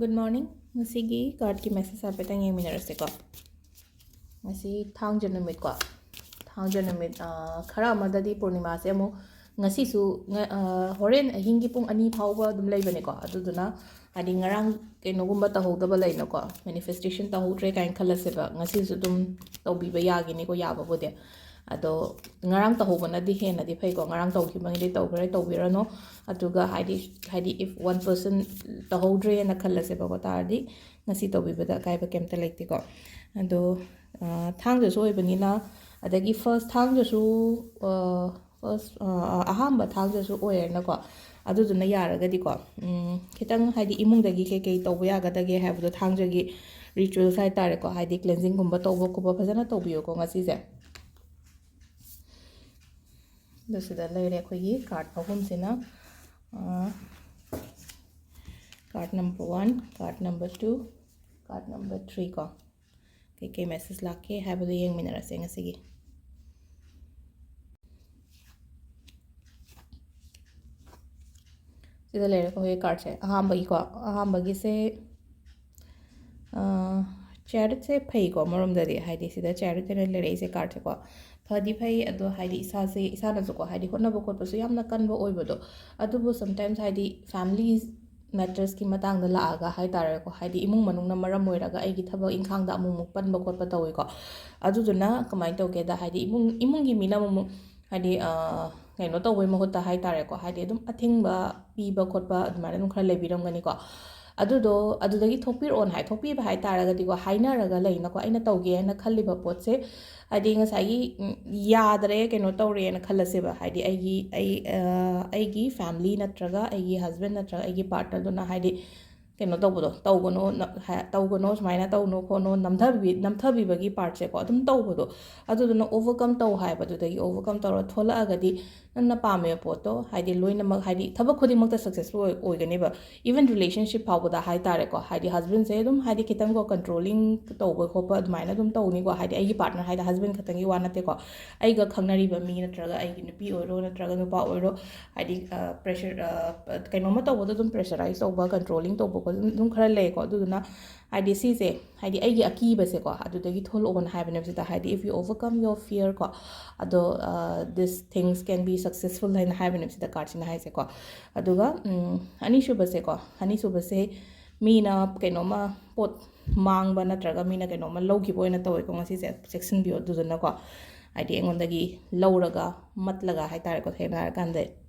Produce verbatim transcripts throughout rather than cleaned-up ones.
Good morning. ꯉꯁꯤꯒꯤ cardꯀꯤ message ꯍꯥꯏꯐꯦꯠꯇꯪ ꯌꯦꯡꯃꯤꯟꯅꯔꯁꯦꯀꯣ. ꯉꯁꯤ ꯊꯥꯡꯖ ꯅꯨꯃꯤꯠꯀꯣ. ꯊꯥꯡꯖ ꯅꯨꯃꯤꯠ, ꯑ, ꯈꯔ ꯑꯃꯗꯗꯤ ꯄꯨꯔꯅꯤꯃꯥꯁꯦ ꯑꯃꯨꯛ ꯉꯁꯤꯁꯨ ꯉ-, ꯑ, ꯍꯣꯔꯦꯟ ꯑꯍꯤꯡꯒꯤ ꯄꯨꯡ ꯑꯅꯤ ꯐꯥꯎꯕ ꯑꯗꯨꯝ ꯂꯩꯕꯅꯦꯀꯣ. ꯑꯗꯨꯗꯨꯅ ꯍꯥꯏꯗꯤ ꯉꯔꯥꯡ ꯀꯩꯅꯣꯒꯨꯝꯕ ꯇꯧꯍꯧꯗꯕ ꯂꯩꯅꯀꯣ, manifestation ꯇꯧꯍꯧꯗ꯭ꯔꯦ ꯀꯥꯏꯅ ꯈꯜꯂꯁꯦꯕ, ꯉꯁꯤꯁꯨ ꯑꯗꯨꯝ ꯇꯧꯕꯤꯕ ꯌꯥꯒꯤꯅꯤꯀꯣ, ꯌꯥꯕꯕꯨꯗꯤ. ꯑꯗꯣ ꯉꯔꯥꯡ ꯇꯧꯍꯧꯕꯅꯗꯤ ꯍꯦꯟꯅꯗꯤ ꯐꯩꯀꯣ. ꯉꯔꯥꯡ ꯇꯧꯈꯤꯕꯉꯩꯗꯤ ꯇꯧꯈ꯭ꯔꯦ, ꯇꯧꯕꯤꯔꯅꯨ. ꯑꯗꯨꯒ ꯍꯥꯏꯗꯤ, ꯍꯥꯏꯗꯤ if one person ꯇꯧꯍꯧꯗ꯭ꯔꯦꯅ ꯈꯜꯂꯁꯦꯕꯀꯣ, ꯇꯥꯔꯗꯤ ꯉꯁꯤ ꯇꯧꯕꯤꯕꯗ ꯑꯀꯥꯏꯕ ꯀꯩꯝꯇ ꯂꯩꯇꯦꯀꯣ. ꯑꯗꯣ, ꯑ, ꯊꯥꯡꯖꯁꯨ ꯑꯣꯏꯕꯅꯤꯅ, ꯑꯗꯒꯤ first ꯊꯥꯡꯖꯁꯨ, ꯑ, first, ꯑ, ꯑꯍꯥꯟꯕ ꯊꯥꯡꯖꯁꯨ ꯑꯣꯏꯔꯦꯅꯀꯣ. ꯑꯗꯨꯗꯨꯅ ꯌꯥꯔꯒꯗꯤꯀꯣ, ꯎꯝ, ꯈꯤꯇꯪ ꯍꯥꯏꯗꯤ ꯏꯃꯨꯡꯗꯒꯤ ꯀꯩꯀꯩ ꯇꯧꯕ ꯌꯥꯒꯗꯒꯦ ꯍꯥꯏꯕꯗꯣ, ꯊꯥꯡꯖꯒꯤ rituals ꯍꯥꯏꯇꯥꯔꯦꯀꯣ, ꯍꯥꯏꯗꯤ cleansingꯒꯨꯝꯕ ꯇꯧꯕ ꯈꯣꯠꯄ ꯐꯖꯅ ꯇꯧꯕꯤꯌꯨꯀꯣ ꯉꯁꯤꯁꯦ꯫ ꯑꯗꯨ ꯁꯤꯗ ꯂꯩꯔꯦ ꯑꯩꯈꯣꯏꯒꯤ card ꯑꯍꯨꯝꯁꯤꯅ, ꯑ, card number one, card number two, card number three ꯀꯣ. ꯀꯩꯀꯩ message ꯂꯥꯛꯀꯦ ꯍꯥꯏꯕꯗꯣ ꯌꯦꯡꯃꯤꯟꯅꯔꯁꯦ ꯉꯁꯤꯒꯤ꯫ ꯁꯤꯗ ꯂꯩꯔꯦꯀꯣ ꯑꯩꯈꯣꯏꯒꯤ cardꯁꯦ꯫ ꯑꯍꯥꯟꯕꯒꯤꯀꯣ, ꯑꯍꯥꯟꯕꯒꯤꯁꯦ, ꯑ, Chariotꯁꯦ ꯐꯩꯀꯣ ꯑꯃꯔꯣꯝꯗꯗꯤ, ꯍꯥꯏꯗꯤ ꯁꯤꯗ Chariot ꯑꯣꯏꯅ ꯂꯩꯔꯛꯏꯁꯦ cardꯁꯦꯀꯣ꯫ ꯐꯗꯤ ꯐꯩ, ꯑꯗꯣ ꯍꯥꯏꯗꯤ ꯏꯁꯥꯁꯦ, ꯏꯁꯥꯅꯁꯨꯀꯣ ꯍꯥꯏꯗꯤ ꯍꯣꯠꯅꯕ ꯈꯣꯠꯄꯁꯨ ꯌꯥꯝꯅ ꯀꯟꯕ ꯑꯣꯏꯕꯗꯣ, ꯑꯗꯨꯕꯨ sometimes ꯍꯥꯏꯗꯤ family mattersꯀꯤ ꯃꯇꯥꯡꯗ ꯂꯥꯛꯑꯒ ꯍꯥꯏꯇꯥꯔꯦꯀꯣ, ꯍꯥꯏꯗꯤ ꯏꯃꯨꯡ ꯃꯅꯨꯡꯅ ꯃꯔꯝ ꯑꯣꯏꯔꯒ ꯑꯩꯒꯤ ꯊꯕꯛ ꯏꯪꯈꯥꯡꯗ ꯑꯃꯨꯛ ꯑꯃꯨꯛ ꯄꯟꯕ ꯈꯣꯠꯄ ꯇꯧꯋꯤꯀꯣ꯫ ꯑꯗꯨꯗꯨꯅ ꯀꯃꯥꯏꯅ ꯇꯧꯒꯦꯗ, ꯍꯥꯏꯗꯤ ꯏꯃꯨꯡ, ꯏꯃꯨꯡꯒꯤ ꯃꯤꯅ ꯑꯃꯨꯛ ꯑꯃꯨꯛ ꯍꯥꯏꯗꯤ, ꯑ, ꯀꯩꯅꯣ ꯇꯧꯕꯩ ꯃꯍꯨꯠꯇ ꯍꯥꯏꯇꯥꯔꯦꯀꯣ, ꯍꯥꯏꯗꯤ ꯑꯗꯨꯝ ꯑꯊꯤꯡꯕ ꯄꯤꯕ ꯈꯣꯠꯄ ꯑꯗꯨꯃꯥꯏꯅ ꯑꯗꯨꯝ ꯈꯔ ꯂꯩꯕꯤꯔꯝꯒꯅꯤꯀꯣ꯫ ꯑꯗꯨꯗꯣ ꯑꯗꯨꯗꯒꯤ ꯊꯣꯛꯄꯤꯔꯛꯑꯣꯅ ꯍꯥꯏ, ꯊꯣꯛꯄꯤꯕ ꯍꯥꯏꯇꯥꯔꯒꯗꯤꯀꯣ, ꯍꯥꯏꯅꯔꯒ ꯂꯩꯅꯀꯣ, ꯑꯩꯅ ꯇꯧꯒꯦ ꯍꯥꯏꯅ ꯈꯜꯂꯤꯕ ꯄꯣꯠꯁꯦ, ꯍꯥꯏꯗꯤ ꯉꯁꯥꯏꯒꯤ, ꯎꯝ, ꯌꯥꯗꯔꯦ, ꯀꯩꯅꯣ ꯇꯧꯔꯦꯅ ꯈꯜꯂꯁꯦꯕ, ꯍꯥꯏꯗꯤ ꯑꯩꯒꯤ, ꯑꯩ, ꯑ, ꯑꯩꯒꯤ family ꯅꯠꯇ꯭ꯔꯒ ꯑꯩꯒꯤ husband ꯅꯠꯇ꯭ꯔꯒ ꯑꯩꯒꯤ partnerꯗꯨꯅ ꯍꯥꯏꯗꯤ ꯀꯩꯅꯣ ꯇꯧꯕꯗꯣ, "ꯇꯧꯒꯅꯣ, ꯅ-, ꯍꯥ-, ꯇꯧꯒꯅꯣ, ꯁꯨꯃꯥꯏꯅ ꯇꯧꯅꯣ ꯈꯣꯠꯅꯣ", ꯅꯝꯊꯕꯤ-, ꯅꯝꯊꯕꯤꯕꯒꯤ partꯁꯦꯀꯣ, ꯑꯗꯨꯝ ꯇꯧꯕꯗꯣ, ꯑꯗꯨꯗꯨꯅ overcome ꯇꯧ ꯍꯥꯏꯕꯗꯨꯗꯒꯤ overcome ꯇꯧꯔ ꯊꯣꯛꯂꯛꯑꯒꯗꯤ ꯅꯪꯅ ꯄꯥꯝꯃꯤꯕ ꯄꯣꯠꯇꯣ, ꯍꯥꯏꯗꯤ ꯂꯣꯏꯅꯃꯛ, ꯍꯥꯏꯗꯤ ꯊꯕꯛ ꯈꯨꯗꯤꯡꯃꯛꯇ successful ꯑꯣꯏ-, ꯑꯣꯏꯒꯅꯦꯕ꯫ Even relationship ꯐꯥꯎꯕꯗ ꯍꯥꯏꯇꯥꯔꯦꯀꯣ, ꯍꯥꯏꯗꯤ husbandꯁꯦ ꯑꯗꯨꯝ ꯍꯥꯏꯗꯤ ꯈꯤꯇꯪꯀꯣ controlling ꯇꯧꯕ ꯈꯣꯠꯄ ꯑꯗꯨꯃꯥꯏꯅ ꯑꯗꯨꯝ ꯇꯧꯅꯤꯀꯣ, ꯍꯥꯏꯗꯤ ꯑꯩꯒꯤ partner ꯍꯥꯏꯗꯤ husband ꯈꯛꯇꯪꯒꯤ ꯋꯥ ꯅꯠꯇꯦꯀꯣ, ꯑꯩꯒ ꯈꯪꯅꯔꯤꯕ ꯃꯤ ꯅꯠꯇ꯭ꯔꯒ ꯑꯩꯒꯤ ꯅꯨꯄꯤ ꯑꯣꯏꯔꯣ ꯅꯠꯇ꯭ꯔꯒ ꯅꯨꯄꯥ ꯑꯣꯏꯔꯣ, ꯍꯥꯏꯗꯤ, ꯑ, pressure, ꯑ, ꯀꯩꯅꯣꯝꯃ ꯇꯧꯕꯗ ꯑꯗꯨꯝ pressurize ꯇꯧꯕ, controlling ꯇꯧꯕ ꯑꯗꯨꯝ ꯈꯔ ꯂꯩꯀꯣ꯫ ꯑꯗꯨꯗꯨꯅ ꯍꯥꯏꯗꯤ ꯁꯤꯁꯦ, ꯍꯥꯏꯗꯤ ꯑꯩꯒꯤ ꯑꯀꯤꯕꯁꯦꯀꯣ, ꯑꯗꯨꯗꯒꯤ ꯊꯣꯛꯂꯛꯑꯣꯅ ꯍꯥꯏꯕꯅꯦꯕ ꯁꯤꯗ, ꯍꯥꯏꯗꯤ if you overcome your fear ꯀꯣ, ꯑꯗꯣ, uh, this things can be successful ꯍꯥꯏꯅ ꯍꯥꯏꯕꯅꯦꯕ ꯁꯤꯗ ꯀꯥꯔꯠꯁꯤꯅ ꯍꯥꯏꯁꯦꯀꯣ꯫ ꯑꯗꯨꯒ, ꯎꯝ, ꯑꯅꯤꯁꯨꯕꯁꯦꯀꯣ, ꯑꯅꯤꯁꯨꯕꯁꯦ ꯃꯤꯅ ꯀꯩꯅꯣꯝꯃ ꯄꯣꯠ ꯃꯥꯡꯕ ꯅꯠꯇ꯭ꯔꯒ ꯃꯤꯅ ꯀꯩꯅꯣꯝꯃ ꯂꯧꯈꯤꯕ ꯑꯣꯏꯅ ꯇꯧꯋꯦꯀꯣ ꯉꯁꯤꯁꯦ, ꯆꯦꯛꯁꯤꯟꯕꯤꯌꯣ꯫ ꯑꯗꯨꯗꯨꯅꯀꯣ, ꯍꯥꯏꯗꯤ ꯑꯩꯉꯣꯟꯗꯒꯤ ꯂꯧꯔꯒ, ꯃꯠꯂꯒ ꯍꯥꯏꯇꯥꯔꯦꯀꯣ, ꯁꯦꯡꯅ ꯍꯥꯏꯔꯀꯥꯟꯗ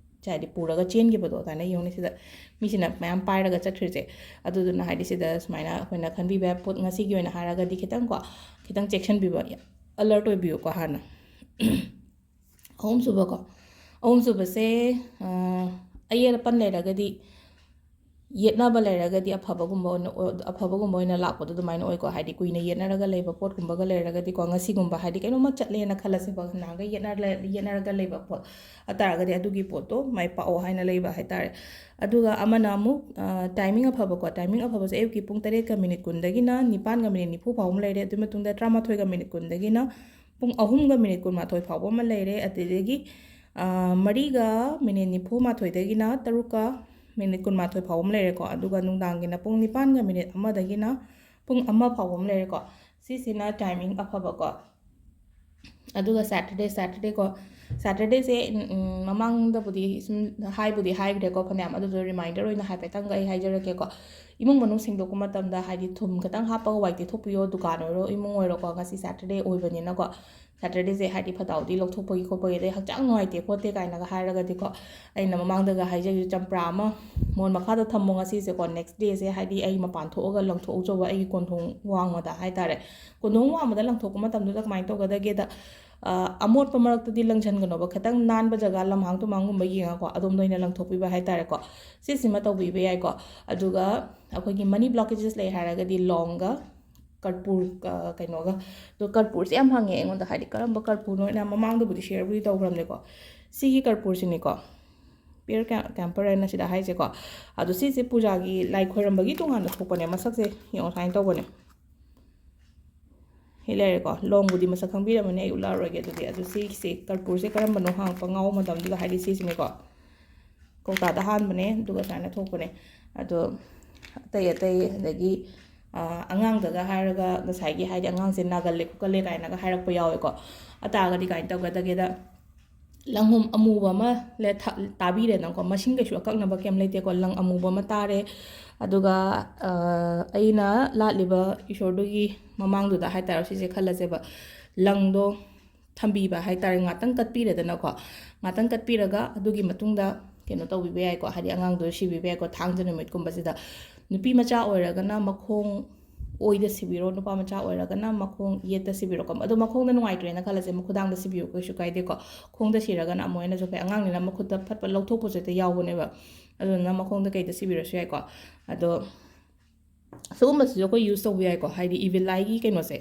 ꯍꯥꯏꯗꯤ ꯄꯨꯔꯒ ꯆꯦꯟꯈꯤꯕꯗꯣ ꯑꯗꯨꯃꯥꯏꯅ ꯌꯦꯡꯉꯨꯅꯦ ꯁꯤꯗ, ꯃꯤꯁꯤꯅ ꯃꯌꯥꯝ ꯄꯥꯏꯔꯒ ꯆꯠꯈ꯭ꯔꯤꯁꯦ꯫ ꯑꯗꯨꯗꯨꯅ ꯍꯥꯏꯗꯤ ꯁꯤꯗ ꯁꯨꯃꯥꯏꯅ ꯑꯩꯈꯣꯏꯅ ꯈꯟꯕꯤꯕ ꯌꯥꯏ, ꯄꯣꯠ ꯉꯁꯤꯒꯤ ꯑꯣꯏꯅ ꯍꯥꯏꯔꯒꯗꯤ ꯈꯤꯇꯪꯀꯣ, ꯈꯤꯇꯪ ꯆꯦꯛꯁꯤꯟꯕꯤꯕ, alert ꯑꯣꯏꯕꯤꯌꯨꯀꯣ ꯍꯥꯟꯅ꯫ ꯑꯍꯨꯝꯁꯨꯕꯀꯣ, ꯑꯍꯨꯝꯁꯨꯕꯁꯦ, ꯑ, ꯑꯌꯦꯠ ꯑꯄꯟ ꯂꯩꯔꯒꯗꯤ, ꯌꯦꯠꯅꯕ ꯂꯩꯔꯒꯗꯤ ꯑꯐꯕꯒꯨꯝꯕ ꯑꯣꯏꯅ, ꯑꯐꯕꯒꯨꯝꯕ ꯑꯣꯏꯅ ꯂꯥꯛꯄꯗꯣ ꯑꯗꯨꯃꯥꯏꯅ ꯑꯣꯏꯀꯣ꯫ ꯍꯥꯏꯗꯤ ꯀꯨꯏꯅ ꯌꯦꯠꯅꯔꯒ ꯂꯩꯕ ꯄꯣꯠꯀꯨꯝꯕꯒ ꯂꯩꯔꯒꯗꯤꯀꯣ, ꯉꯁꯤꯒꯨꯝꯕ ꯍꯥꯏꯗꯤ ꯀꯩꯅꯣꯝꯃ ꯆꯠꯂꯦꯅ ꯈꯜꯂꯁꯦꯕ, ꯅꯍꯥꯟꯈꯩ ꯌꯦꯠꯅꯔ-, ꯌꯦꯠꯅꯔꯒ ꯂꯩꯕ ꯄꯣꯠ ꯍꯥꯏꯇꯥꯔꯒꯗꯤ ꯑꯗꯨꯒꯤ ꯄꯣꯠꯇꯣ ꯃꯥꯏ ꯄꯥꯛꯑꯣ ꯍꯥꯏꯅ ꯂꯩꯕ ꯍꯥꯏꯇꯥꯔꯦ꯫ ꯑꯗꯨꯒ ꯑꯃꯅ ꯑꯃꯨꯛ, ꯑ, timing ꯑꯐꯕꯀꯣ, timing ꯑꯐꯕꯁꯦ ꯑꯌꯨꯛꯀꯤ ꯄꯨꯡ ꯇꯔꯦꯠꯀ ꯃꯤꯅꯤꯠ ꯀꯨꯟꯗꯒꯤꯅ ꯅꯤꯄꯥꯟꯒ ꯃꯤꯅꯤꯠ ꯅꯤꯐꯨ ꯐꯥꯎꯕ ꯑꯃ ꯂꯩꯔꯦ꯫ ꯑꯗꯨꯒꯤ ꯃꯇꯨꯡꯗ ꯇꯔꯥꯃꯥꯊꯣꯏꯒ ꯃꯤꯅꯤꯠ ꯀꯨꯟꯗꯒꯤꯅ ꯄꯨꯡ ꯑꯍꯨꯝꯒ ꯃꯤꯅꯤꯠ ꯀꯨꯟꯃꯥꯊꯣꯏ ꯐꯥꯎꯕ ꯑꯃ ꯂꯩꯔꯦ꯫ ꯑꯗꯨꯗꯒꯤ, ꯑ, ꯃꯔꯤꯒ ꯃꯤꯅꯤꯠ ꯅꯤꯐꯨ ꯃꯥꯊꯣꯏꯗꯒꯤꯅ ꯇꯔꯨꯛꯀ ꯃꯤꯅꯤꯠ ꯀꯨꯟꯃꯥꯊꯣꯏ ꯐꯥꯎꯕ ꯑꯃ ꯂꯩꯔꯦꯀꯣ꯫ ꯑꯗꯨꯒ ꯅꯨꯡꯗꯥꯡꯒꯤꯅ ꯄꯨꯡ ꯅꯤꯄꯥꯟꯒ ꯃꯤꯅꯤꯠ ꯑꯃꯗꯒꯤꯅ ꯄꯨꯡ ꯑꯃ ꯐꯥꯎꯕ ꯑꯃ ꯂꯩꯔꯦꯀꯣ꯫ ꯁꯤꯁꯤꯅ timing ꯑꯐꯕꯀꯣ꯫ ꯑꯗꯨꯒ Saturday, Saturday ꯀꯣ, Saturdayꯁꯦ, ꯎꯝ, ꯎꯝ, ꯃꯃꯥꯡꯗꯕꯨꯗꯤ ꯁꯨꯝ ꯍꯥꯏꯕꯨꯗꯤ ꯍꯥꯏꯈ꯭ꯔꯦꯀꯣ ꯐꯅꯌꯥꯝ, ꯑꯗꯨꯗꯣ reminder ꯑꯣꯏꯅ ꯍꯥꯏꯐꯦꯠꯇꯪꯒ ꯑꯩ ꯍꯥꯏꯖꯔꯛꯀꯦꯀꯣ꯫ ꯏꯃꯨꯡ ꯃꯅꯨꯡ ꯁꯦꯡꯗꯣꯛꯄ ꯃꯇꯝꯗ ꯍꯥꯏꯗꯤ ꯊꯨꯝ ꯈꯤꯇꯪ ꯍꯥꯞꯄꯒ ꯋꯥꯏ ꯇꯩꯊꯣꯛꯄꯤꯌꯣ, ꯗꯨꯀꯥꯟ ꯑꯣꯏꯔꯣ, ꯏꯃꯨꯡ ꯑꯣꯏꯔꯣꯀꯣ, ꯉꯁꯤ Saturdayꯑꯣꯏꯕꯅꯤꯅꯀꯣ꯫ Saturdayꯁꯦ ꯍꯥꯏꯗꯤ ꯐꯠꯇ ꯍꯥꯎꯗꯤ ꯂꯧꯊꯣꯛꯄꯒꯤ ꯈꯣꯠꯄꯒꯤ, ꯑꯗꯩ ꯍꯛꯆꯥꯡ ꯅꯨꯡꯉꯥꯏꯇꯦ ꯈꯣꯠꯇꯦ ꯀꯥꯏꯅꯒ ꯍꯥꯏꯔꯒꯗꯤꯀꯣ, ꯑꯩꯅ ꯃꯃꯥꯡꯗꯒ ꯍꯥꯏꯖꯈꯤꯕ ꯆꯝꯄ꯭ꯔꯥ ꯑꯃ ꯃꯣꯟ ꯃꯈꯥꯗ ꯊꯝꯃꯣ ꯉꯁꯤꯁꯦꯀꯣ, next dayꯁꯦ ꯍꯥꯏꯗꯤ ꯑꯩ ꯃꯄꯥꯟ ꯊꯣꯛꯑꯒ ꯂꯪꯊꯣꯛꯎꯖꯧꯕ ꯑꯩꯒꯤ ꯀꯣꯟꯊꯣꯡ ꯋꯥꯡꯃꯗ ꯍꯥꯏꯇꯥꯔꯦ꯫ ꯀꯣꯟꯊꯣꯡ ꯋꯥꯡꯃꯗ ꯂꯪꯊꯣꯛꯄ ꯃꯇꯝꯗꯨꯗ ꯀꯃꯥꯏꯅ ꯇꯧꯒꯗꯒꯦꯗ, ꯑ, ꯑꯃꯣꯠꯄ ꯃꯔꯛꯇꯗꯤ ꯂꯪꯁꯟꯒꯅꯣꯕ, ꯈꯤꯇꯪ ꯅꯥꯟꯕ ꯖꯒꯥ, ꯂꯝꯍꯥꯡ ꯇꯨꯝꯍꯥꯡꯒꯨꯝꯕ ꯌꯦꯡꯉꯒꯀꯣ, ꯑꯗꯣꯝꯗ ꯑꯣꯏꯅ ꯂꯪꯊꯣꯛꯄꯤꯕ ꯍꯥꯏꯇꯥꯔꯦꯀꯣ꯫ ꯁꯤꯁꯤꯃ ꯇꯧꯕꯤꯕ ꯌꯥꯏꯀꯣ꯫ ꯑꯗꯨꯒ ꯑꯩꯈꯣꯏꯒꯤ money blockages ꯂꯩ ꯍꯥꯏꯔꯒꯗꯤ ꯂꯣꯡꯒ ꯀꯔꯄꯨꯔ, ꯑ, ꯀꯩꯅꯣꯒ, ꯑꯗꯣ ꯀꯔꯄꯨꯔꯁꯦ ꯌꯥꯝ ꯍꯪꯉꯦ ꯑꯩꯉꯣꯟꯗ, ꯍꯥꯏꯗꯤ ꯀꯔꯝꯕ ꯀꯔꯄꯨꯔꯅꯣ ꯍꯥꯏꯅ ꯃꯃꯥꯡꯗꯕꯨꯗꯤ shareꯕꯨꯗꯤ ꯇꯧꯈ꯭ꯔꯕꯅꯦꯀꯣ꯫ ꯁꯤꯒꯤ ꯀꯔꯄꯨꯔꯁꯤꯅꯤꯀꯣ, pure ca-, camphor ꯍꯥꯏꯅ ꯁꯤꯗ ꯍꯥꯏꯁꯦꯀꯣ꯫ ꯑꯗꯣ ꯁꯤꯁꯦ ꯄꯨꯖꯥꯒꯤ ꯂꯥꯏ ꯈꯣꯏꯔꯝꯕꯒꯤ ꯇꯣꯉꯥꯟꯅ ꯊꯣꯛꯄꯅꯦ, ꯃꯁꯛꯁꯦ ꯌꯦꯡꯉꯣ ꯁꯨꯃꯥꯏꯅ ꯇꯧꯕꯅꯦ꯫ ꯁꯤ ꯂꯩꯔꯦꯀꯣ꯫ ꯂꯣꯡꯕꯨꯗꯤ ꯃꯁꯛ ꯈꯪꯕꯤꯔꯝꯃꯅꯤ, ꯑꯩ ꯎꯠꯂꯛꯑꯔꯣꯏꯒꯦ꯫ ꯑꯗꯨꯗꯤ, ꯑꯗꯨ ꯁꯤꯁꯦ ꯀꯔꯄꯨꯔꯁꯦ ꯀꯔꯝꯕꯅꯣ ꯍꯪꯉꯛꯄ ꯉꯥꯎꯕ ꯃꯇꯝꯗꯨꯗ, ꯍꯥꯏꯗꯤ ꯁꯤꯁꯤꯅꯦꯀꯣ, ꯀꯧꯇꯥꯗ ꯍꯥꯟꯕꯅꯦ, ꯑꯗꯨꯒ ꯁꯨꯃꯥꯏꯅ ꯊꯣꯛꯄꯅꯦ꯫ ꯑꯗꯣ ꯑꯇꯩ ꯑꯇꯩ, ꯑꯗꯒꯤ ꯑꯉꯥꯡꯗꯒ ꯍꯥꯏꯔꯒ ꯉꯁꯥꯏꯒꯤ, ꯍꯥꯏꯗꯤ, ꯑꯉꯥꯡꯁꯦ ꯅꯥꯒꯜꯂꯦ ꯈꯣꯠꯀꯜꯂꯦ ꯀꯥꯏꯅꯒ ꯍꯥꯏꯔꯛꯄ ꯌꯥꯎꯋꯦꯀꯣ꯫ ꯑꯇꯥꯔꯒꯗꯤ ꯀꯃꯥꯏꯅ ꯇꯧꯒꯗꯒꯦꯗ, ꯂꯪꯍꯨꯝ ꯑꯃꯨꯕ ꯑꯃ ꯂꯦ-, ꯊ-, ꯇꯥꯕꯤꯔꯦꯅꯀꯣ꯫ ꯃꯁꯤꯡ ꯀꯩꯁꯨ ꯑꯀꯛꯅꯕ ꯀꯩꯝ ꯂꯩꯇꯦꯀꯣ꯫ ꯂꯪ ꯑꯃꯨꯕ ꯑꯃ ꯇꯥꯔꯦ꯫ ꯑꯗꯨꯒ ꯑꯩꯅ ꯂꯥꯠꯂꯤꯕ ꯏꯁꯣꯔꯗꯨꯒꯤ ꯃꯃꯥꯡꯗꯨꯗ ꯍꯥꯏꯇꯥꯔꯦ, ꯁꯤꯁꯦ ꯈꯜꯂꯁꯦꯕ, ꯂꯪꯗꯣ ꯊꯝꯕꯤꯕ ꯍꯥꯏꯇꯥꯔꯦ꯫ ꯉꯥꯛꯇꯪ ꯀꯠꯄꯤꯔꯦꯗꯅꯀꯣ꯫ ꯉꯥꯛꯇꯪ ꯀꯠꯄꯤꯔꯒ ꯑꯗꯨꯒꯤ ꯃꯇꯨꯡꯗ ꯀꯩꯅꯣ ꯇꯧꯕꯤꯕ ꯌꯥꯏꯀꯣ, ꯍꯥꯏꯗꯤ ꯑꯉꯥꯡꯗꯣ ꯁꯤꯕꯤꯕ ꯌꯥꯏꯀꯣ꯫ ꯊꯥꯡꯖ ꯅꯨꯃꯤꯠꯀꯨꯝꯕꯁꯤꯗ ꯅꯨꯄꯤ ꯃꯆꯥ ꯑꯣꯏꯔꯒꯅ ꯃꯈꯣꯡ ꯑꯣꯏꯗ ꯁꯤꯕꯤꯔꯣ, ꯅꯨꯄꯥ ꯃꯆꯥ ꯑꯣꯏꯔꯒꯅ ꯃꯈꯣꯡ ꯌꯦꯠꯇ ꯁꯤꯕꯤꯔꯣꯀꯣ꯫ ꯑꯗꯣ ꯃꯈꯣꯡꯗ ꯅꯨꯡꯉꯥꯏꯇ꯭ꯔꯦꯅ ꯈꯜꯂꯁꯦ, ꯃꯈꯨꯗꯥꯡꯗ ꯁꯤꯕꯤꯌꯨ, ꯀꯩꯁꯨ ꯀꯥꯏꯗꯦꯀꯣ꯫ ꯈꯣꯡꯗ ꯁꯤꯔꯒꯅ ꯑꯃꯨꯛ ꯍꯦꯟꯅꯁꯨ ꯐꯩ꯫ ꯑꯉꯥꯡꯅꯤꯅ ꯃꯈꯨꯠꯇ ꯐꯠ ꯐꯠ ꯂꯧꯊꯣꯛꯄꯁꯨ ꯍꯦꯛꯇ ꯌꯥꯎꯕꯅꯦꯕ꯫ ꯑꯗꯨꯗꯨꯅ ꯃꯈꯣꯡꯗ ꯀꯩꯗ ꯁꯤꯕꯤꯔꯁꯨ ꯌꯥꯏꯀꯣ꯫ ꯑꯗꯣ ꯁꯤꯒꯨꯝꯕꯁꯤꯁꯨ ꯑꯩꯈꯣꯏ ꯌꯨꯁ ꯇꯧꯕ ꯌꯥꯏꯀꯣ, ꯍꯥꯏꯗꯤ evil eye ꯒꯤ ꯀꯩꯅꯣꯁꯦ,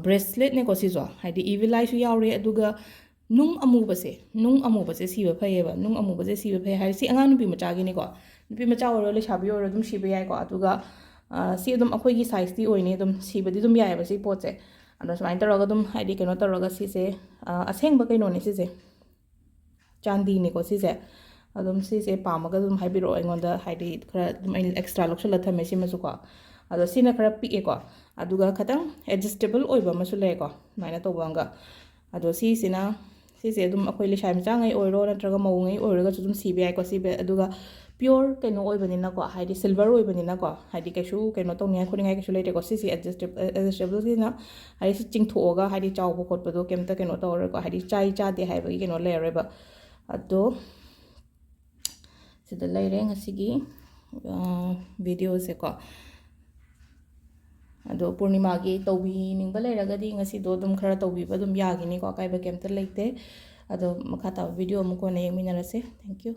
bracelet ꯅꯦꯀꯣ ꯁꯤꯁꯨ, ꯍꯥꯏꯗꯤ evil eye ꯁꯨ ꯌꯥꯎꯔꯦ꯫ ꯑꯗꯨꯒ ꯅꯨꯡ ꯑꯃꯨꯕꯁꯦ, ꯅꯨꯡ ꯑꯃꯨꯕꯁꯦ ꯁꯤꯕ ꯐꯩꯌꯦꯕ꯫ ꯅꯨꯡ ꯑꯃꯨꯕꯁꯦ ꯁꯤꯕ ꯐꯩ ꯍꯥꯏꯔꯤꯁꯤ ꯑꯉꯥꯡ ꯅꯨꯄꯤ ꯃꯆꯥꯒꯤꯅꯤꯀꯣ꯫ ꯅꯨꯄꯤ ꯃꯆꯥ ꯑꯣꯏꯔꯣ, ꯂꯩꯁꯥꯕꯤ ꯑꯣꯏꯔꯣ, ꯑꯗꯨꯝ ꯁꯤꯕ ꯌꯥꯏꯀꯣ꯫ ꯑꯗꯨꯒ ꯁꯤ ꯑꯗꯨꯝ ꯑꯩꯈꯣꯏꯒꯤ size ꯇꯤ ꯑꯣꯏꯅꯤ, ꯑꯗꯨꯝ ꯁꯤꯕꯗꯤ ꯑꯗꯨꯝ ꯌꯥꯏꯑꯕ ꯁꯤ ꯄꯣꯠꯁꯦ꯫ ꯑꯗꯣ ꯁꯨꯃꯥꯏꯅ ꯇꯧꯔꯒ ꯑꯗꯨꯝ, ꯍꯥꯏꯗꯤ, ꯀꯩꯅꯣ ꯇꯧꯔꯒ ꯁꯤꯁꯦ ꯑꯁꯦꯡꯕ ꯀꯩꯅꯣꯅꯦ ꯁꯤꯁꯦ, ꯆꯥꯟꯗꯤꯅꯤꯀꯣ ꯁꯤꯁꯦ꯫ ꯑꯗꯨꯝ ꯁꯤꯁꯦ ꯄꯥꯝꯃꯒ ꯑꯗꯨꯝ ꯍꯥꯏꯕꯤꯔꯛꯑꯣ ꯑꯩꯉꯣꯟꯗ, ꯍꯥꯏꯗꯤ ꯈꯔ ꯑꯗꯨꯝ ꯑꯩꯅ extra ꯂꯧꯁꯤꯜꯂ ꯊꯝꯃꯦ ꯁꯤꯃꯁꯨꯀꯣ꯫ ꯑꯗꯣ ꯁꯤꯅ ꯈꯔ ꯄꯤꯛꯑꯦꯀꯣ, ꯑꯗꯨꯒ ꯈꯤꯇꯪ adjustable ꯑꯣꯏꯕ ꯑꯃꯁꯨ ꯂꯩꯀꯣ, ꯑꯗꯨꯃꯥꯏꯅ ꯇꯧꯕ ꯑꯃꯒ꯫ ꯑꯗꯣ ꯁꯤꯁꯤꯅ, ꯁꯤꯁꯦ ꯑꯗꯨꯝ ꯑꯩꯈꯣꯏ ꯂꯩꯁꯥꯕꯤ ꯃꯆꯥꯉꯩ ꯑꯣꯏꯔꯣ ꯅꯠꯇ꯭ꯔꯒ ꯃꯧꯉꯩ ꯑꯣꯏꯔꯒꯁꯨ ꯑꯗꯨꯝ ꯁꯤꯕ ꯌꯥꯏꯀꯣ꯫ ꯁꯤꯕ, ꯑꯗꯨꯒ pure ꯀꯩꯅꯣ ꯑꯣꯏꯕꯅꯤꯅꯀꯣ, ꯍꯥꯏꯗꯤ silver ꯑꯣꯏꯕꯅꯤꯅꯀꯣ, ꯍꯥꯏꯗꯤ ꯀꯩꯁꯨ ꯀꯩꯅꯣ ꯇꯧꯅꯤꯡꯉꯥꯏ ꯈꯣꯠꯅꯤꯡꯉꯥꯏ ꯀꯩꯁꯨ ꯂꯩꯇꯦꯀꯣ꯫ ꯁꯤꯁꯦ adjustable, adjustable ꯁꯤꯅ ꯍꯥꯏꯗꯤ ꯁꯤ ꯆꯤꯡꯊꯣꯛꯑꯒ ꯍꯥꯏꯗꯤ ꯆꯥꯎꯕ ꯈꯣꯠꯄꯗꯣ ꯀꯩꯝꯇ ꯀꯩꯅꯣ ꯇꯧꯔꯔꯣꯏꯀꯣ, ꯍꯥꯏꯗꯤ ꯆꯥꯏ ꯆꯥꯗꯦ ꯍꯥꯏꯕꯒꯤ ꯀꯩꯅꯣ ꯂꯩꯔꯔꯣꯏꯕ꯫ ꯑꯗꯣ ꯁꯤꯗ ꯂꯩꯔꯦ ꯉꯁꯤꯒꯤ video ꯁꯦꯀꯣ꯫ ꯑꯗꯣ ꯄꯨꯔꯅꯤꯃꯥꯒꯤ ꯇꯧꯕꯤꯅꯤꯡꯕ ꯂꯩꯔꯒꯗꯤ ꯉꯁꯤꯗꯣ ꯑꯗꯨꯝ ꯈꯔ ꯇꯧꯕꯤꯕ ꯑꯗꯨꯝ ꯌꯥꯒꯤꯅꯤꯀꯣ, ꯑꯀꯥꯏꯕ ꯀꯩꯝꯇ ꯂꯩꯇꯦ꯫ ꯑꯗꯣ ꯃꯈꯥ ꯇꯥꯕ video ꯑꯃꯨꯛ ꯀꯣꯟꯅ ꯌꯦꯡꯃꯤꯟꯅꯔꯁꯦ꯫ Thank you꯫